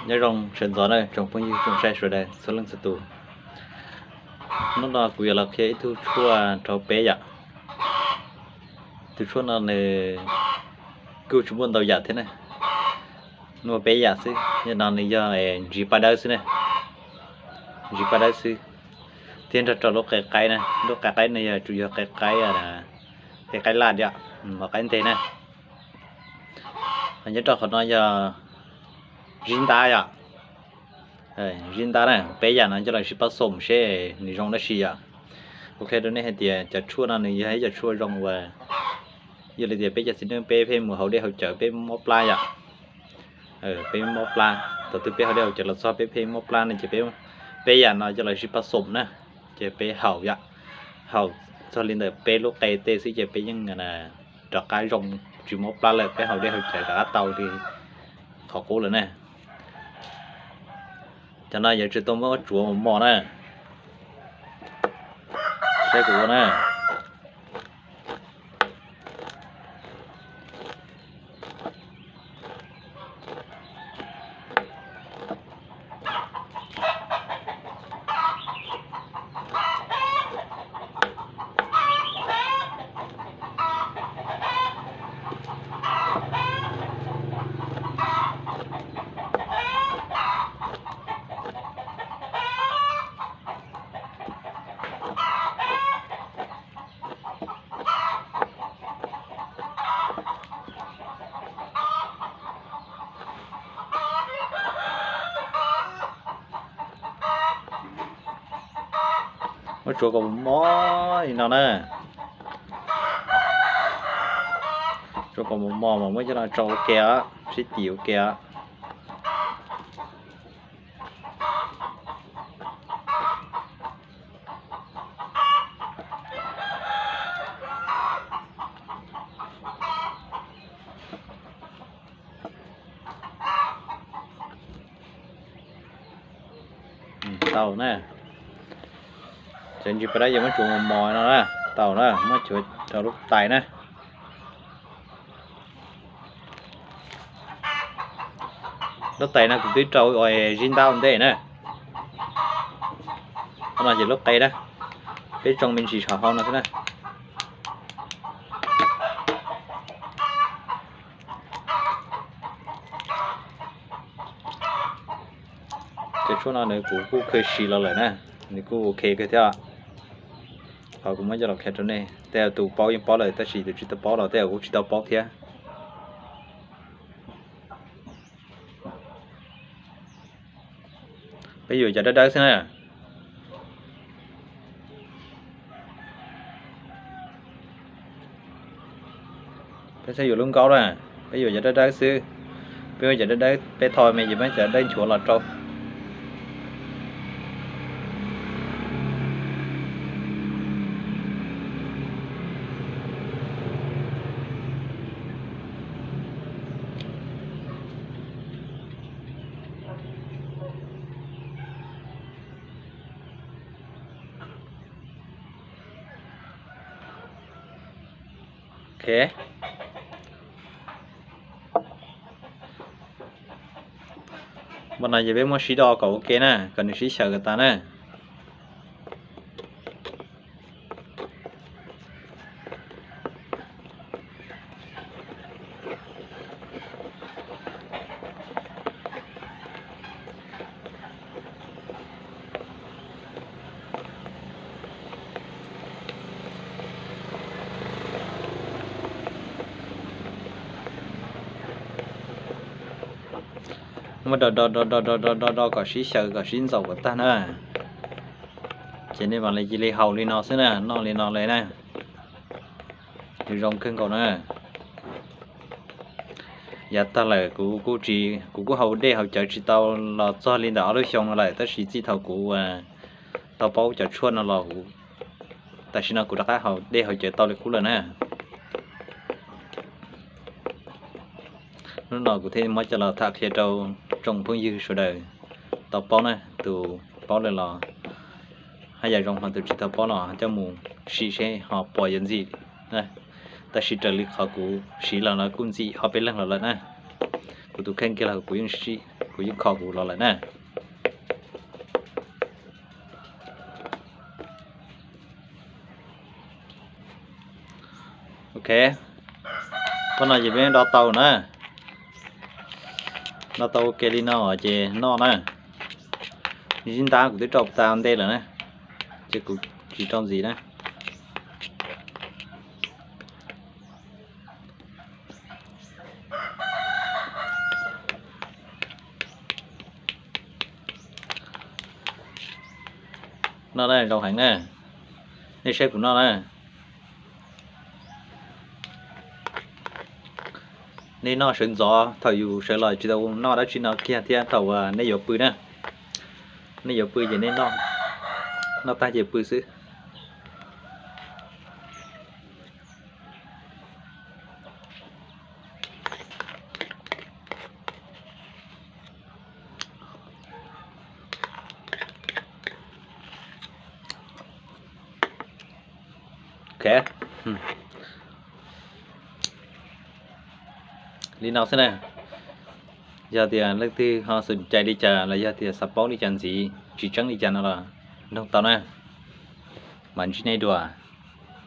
Nyob zoo sawv ntxov na tsoom phooj ywg tsoom saib sawv daws txhua leej txhua tus. Hnub no kuv yuav los qhia ib tug tshuaj rau peb yom. Tus tshuaj no nws kuj tsis muaj ntau yam thiab na, muaj peb yam xwb. Yam no nws yog ntsis paj dawb xwb na, ntsis paj dawb xwb, thiab nrog rau lub qe qaib na. Lub qe qaib no yog tsuas yog qe qaib, qe qaib laj thiab, mov qaib nteg na. Nyob rau qhov no yog zib ntab yom. Zib ntab na, peb yam no coj los sib pab xoom seb nws zoo dab tsi yom. Kuv qhia rau nej hais tias cov tshuaj no nws yog ib cov tshuaj zoo uas yog li tias peb cov txiv neej peb pheej mus haus dej haus cawv peb mob plab yom. Peb mob plab, thaum twg peb haus dej haus cawv los txog peb pheej mob plab no ces peb, peb yam no coj los sib pab xoom na, ces peb haus yom. Haus txog li ntawm peb lub qe tej xwb ces peb yeej rov qab zoo, tsis mob plab lawm, peb haus dej haus cawv rov qab tau li qhov qub lawm na. Cov no yuav tsum tau muab tsuav mos mos na. Saib kuv ua na. Muab tsuav kom mos mos li no na. Tsuav kom mos mos mas muab coj los tsau ua ke os, sib tim ua ke os. Tau na. Cov ntsis paj dawb yog muab tsuav mos mos no na, tau na, muab tsuav rau lub tais na. Lub tais no kuv twb rau zib ntab ua ntej na. Qhov no ces lub qe na, peb tsoo me ntsis saum hauv no xwb na. Cov tshuaj no nws kuv kuj kheev siv los lawm na, nws kuj ok kawg thiab. Qhov kuv muab coj los qhia rau nej, tej tus paub yeej paub lawm tab sis tus tsis tau paub los tej zaum kuj tsis tau paub thiab. Peb yuav cov dawb dawb xwb na. Peb txhob yuav lub nkaub na, peb yuav cov dawb dawb xwb. Peb muab cov dawb dawb, peb tho me ces muab cov dawb nchuav los rau. Npaj no ces peb muab sib do kom ua ke na, kom nws sib xyaw kom tas na. Muab do do do do do do do do kom sib xyaw kom sib ntxaum kom tag na. Ces nej mam li cia li haus li no xwb na, noj li no li na. Nws zoo kawg nkaus na. Yav tag lawm kuv kuj tsis, kuv kuj haus dej haus cawv tsis tau los txog li ntawm ob lub xyoo no lawm tab sis txij thaum kuv tau paub cov tshuaj no los kuv, tam sim no kuv rov qab haus dej haus cawv tau li qub lawm na. Hnub no kuv thiaj muab coj los tham qhia rau tsoom phooj ywg sawv daws tau paub na, tus paub lawm los haj yam zoo mas tus tsis tau paub los coj mus sim seb ho puas yuav ntxim. Tab sis raws li qhov kuv siv los no kuj ntxim ob peb leeg los lawm na. Kuv tus kheej kiag los kuv yeej sim Kuv yeej kho kuv los lawm na. Ok, qhov no ces peb do tau na. Do tau ua ke li no ces noj na. Zib ntab kuv twb rau tas ua ntej lawm na, ces kuv tsis rau ntxiv na. Noj na, zoo heev na. Nej saib kuv noj na. Nej noj sawv ntxov, thaum yus sawv los tsis tau noj dab tsi no kiag thiab thaum uas nej yuav pw na. Nej yuav pw ces nej noj, noj tag ces pw xwb. Ok, li no xwb na. Yog tias leej twg ho xom cai li cas los yog tias xav paub li cas ntxiv, tsis tseeb li cas no los nug tau na. Mam ntsib nej dua.